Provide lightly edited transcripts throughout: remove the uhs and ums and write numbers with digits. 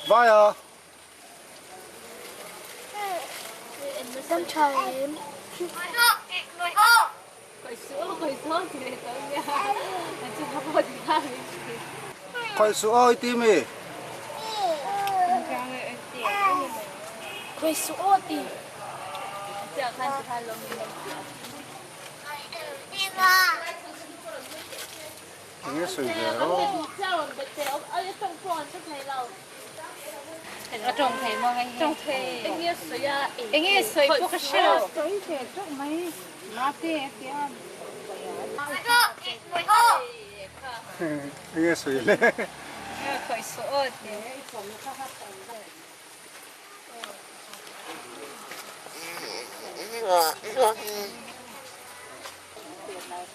Vai a. Dam tha em? Khawih suh aw i ti mi? Khawih suh aw ti. Enge sawi ve aw. Enge sawi le.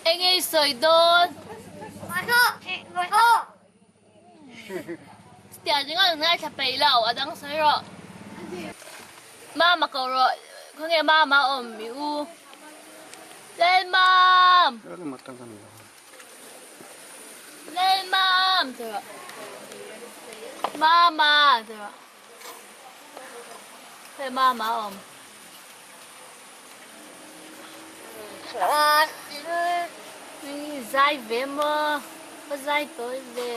Enge i sawi dawn? Chutiang ringawt an ngaithla peih lo, a dang sawi rawh. Mama ko rawh, khawnge mama a awm i u? Lalmam! Lalmam ti rawh. Mama ti rawh. Hei mama a awm. I zai ve maw? Ka zai tawi ve.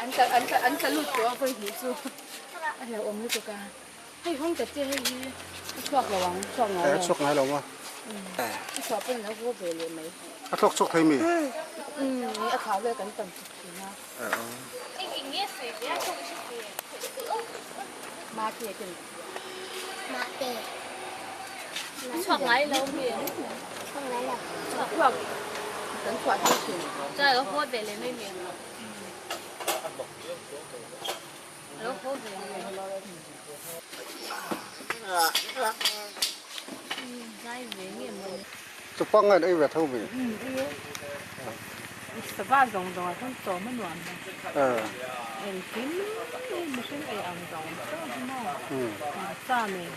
An tla an tla an tla lut tawh a vawi hnih chu a hlauhawm lutuk a. Hei hawng ta che hei hi a chhuak lo ang, chhuak ngai lo. A chhuak ngai lo maw? A chhuah pawn a lo haw ve leh mai. A thlawk chhuak thei mi? Umm a thlah vel kan tam chuk thin a. Eng eng nge sawi ve a tawk i hre thei em? Mate te ni. Mate. A chhuak ngai lo mi? Chhuak ngai lo. Chhuak kan chhuah thei thin. Chuan a lo haw ve leh mai mi? A lo haw ve leh mai. Zai ve nge maw? Chu pang an ei ve tho mi? Sava zawng zawng ah chuan chawm a nuam lo. Engkim mihring ei ang zawng zawng hi maw? Sa nen.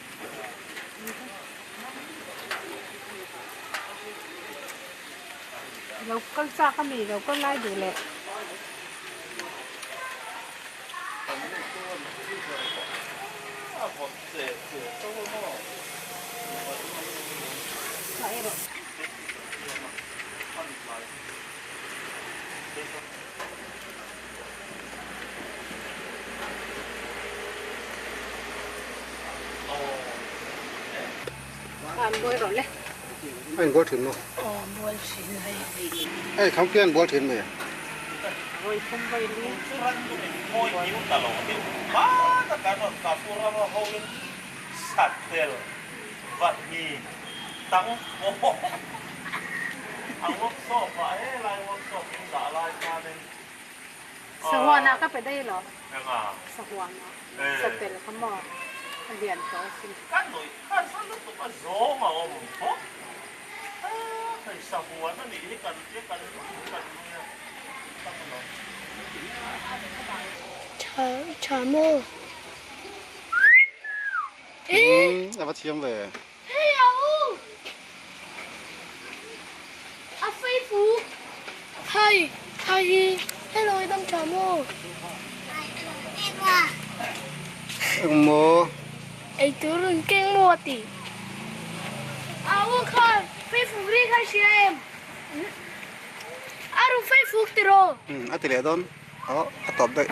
Lo kal chak a mi lo kal lai duh leh. A inbual thin maw? Hei kham khian bual thin mai. Sahuan ah ka pe daih lo. Sahuan ah satel kha maw a lian tawh a sin. Tha tha maw? A va thiam ve. Hei a u! A Facebook. Hei, hei hi. Hello, i dam tha maw? Eng maw? Ei tur rawn keng maw a ti. A u khan Facebook ri kha hria em? A rawn Facebook tiraw? Umm, a ti leh dawn. Aw, a tawp daih.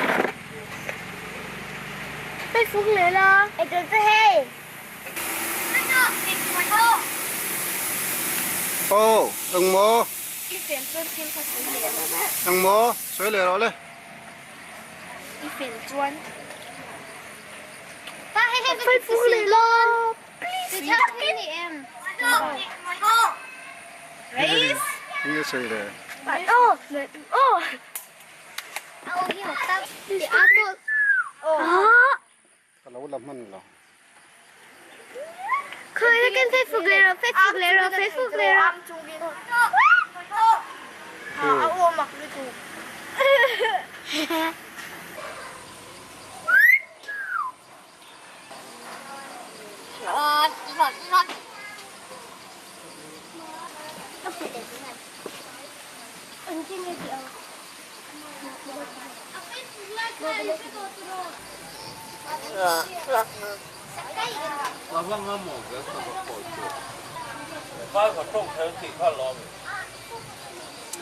Facebook leh la. Ei tur chu hei. Aw, eng maw? Eng maw? Sawi leh rawh le. Enge sawi le? Ka lo la hman lo.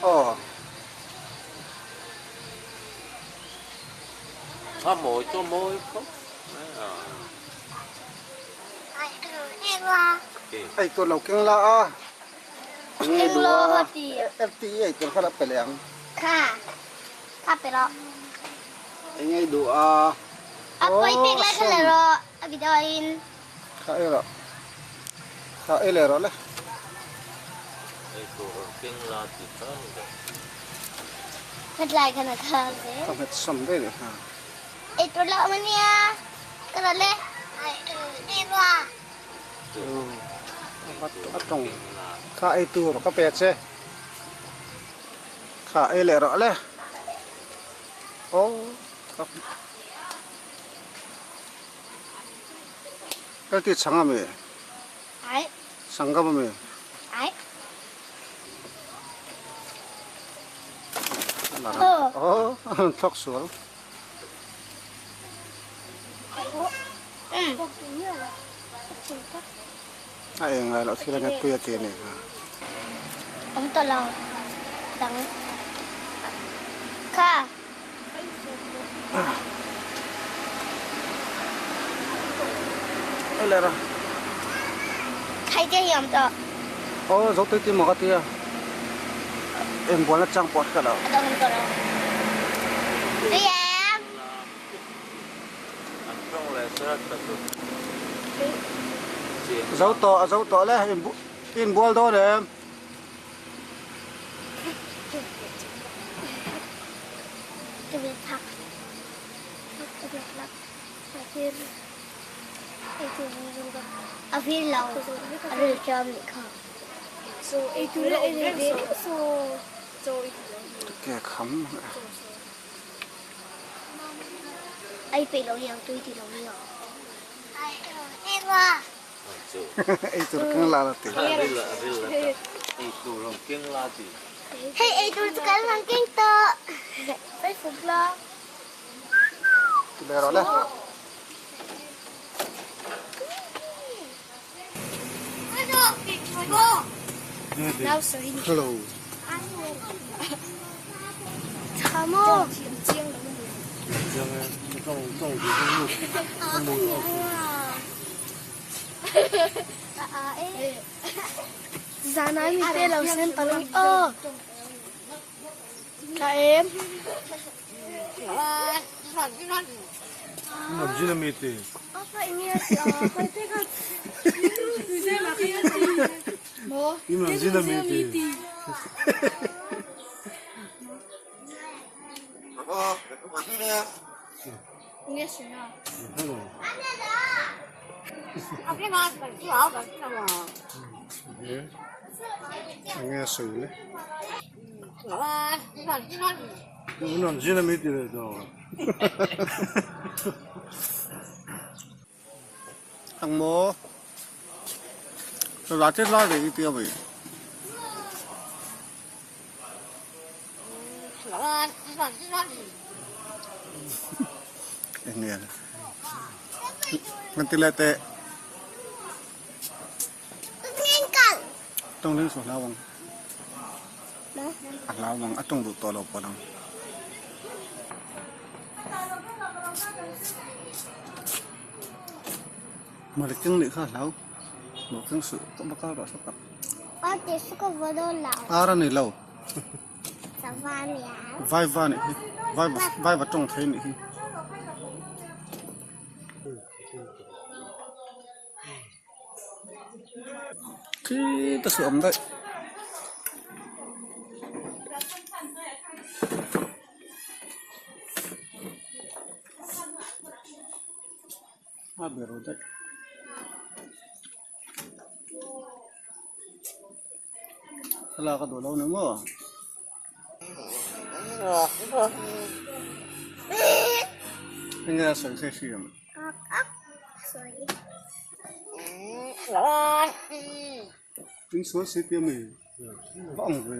Aw. Ei tur lo keng la a. Keng lo ho ti. FT ei tur kha la pe leh ang. Kha. Kha pe rawh. Eng ei duh a. A pawi pek lai kha la rawh a video in. Kha ei rawh. Kha ei leh rawh le. Ei tur keng la ti kha ni lo. Hmet lai khan a kha zel. Ka hmet sam daih leh nghal. Ei tur la awm ania. Ka rawh le. A tawng kha ei tur ka pe che. Kha ei leh rawh le. Aw ka Ka ti chhang ami? Ai. Sangam ami? Ai. Oh, thawk sual. A eng lai loh thil a nget pui a ti a nih kha. Awm tawh lo dang kha. Ei leh ra. Khai te hi awm tawh. Aw zo tui tui maw ka tia. Eng bualna chang pawh hriat lo. A dang awm tawh lo. Tui em? Zo tawh a zo tawh le inbual dawn em? Ke kham. Ei peih lo niang tui ti lo niang. Ei tur keng la la ti. Hei ei tur chu kan lang keng tawh. Ei fuk la. Ti leh rawh le. Hello. Zanai mi te lo sen palang aw. Tha em. Enge a sawi le? Ang maw? Ratet lai ve i tia mai. Enge le? Ngan ti le teh. Tawng ding chu a hlau ang. A hlau ang a tawng duh tawh lo pawh ang. Mawle keng nih kha a hlau. Maw keng suh ka bak a ruah sa tak. Ar a ni lo. Vaiva nih hi. Vaiva tawng thei nih hi. Khi ta su awm daih. A ber daih. Thlalak a duh lo ni maw? Enge a sawi hre hriam? Tin sual si tia mi? Va ang ve.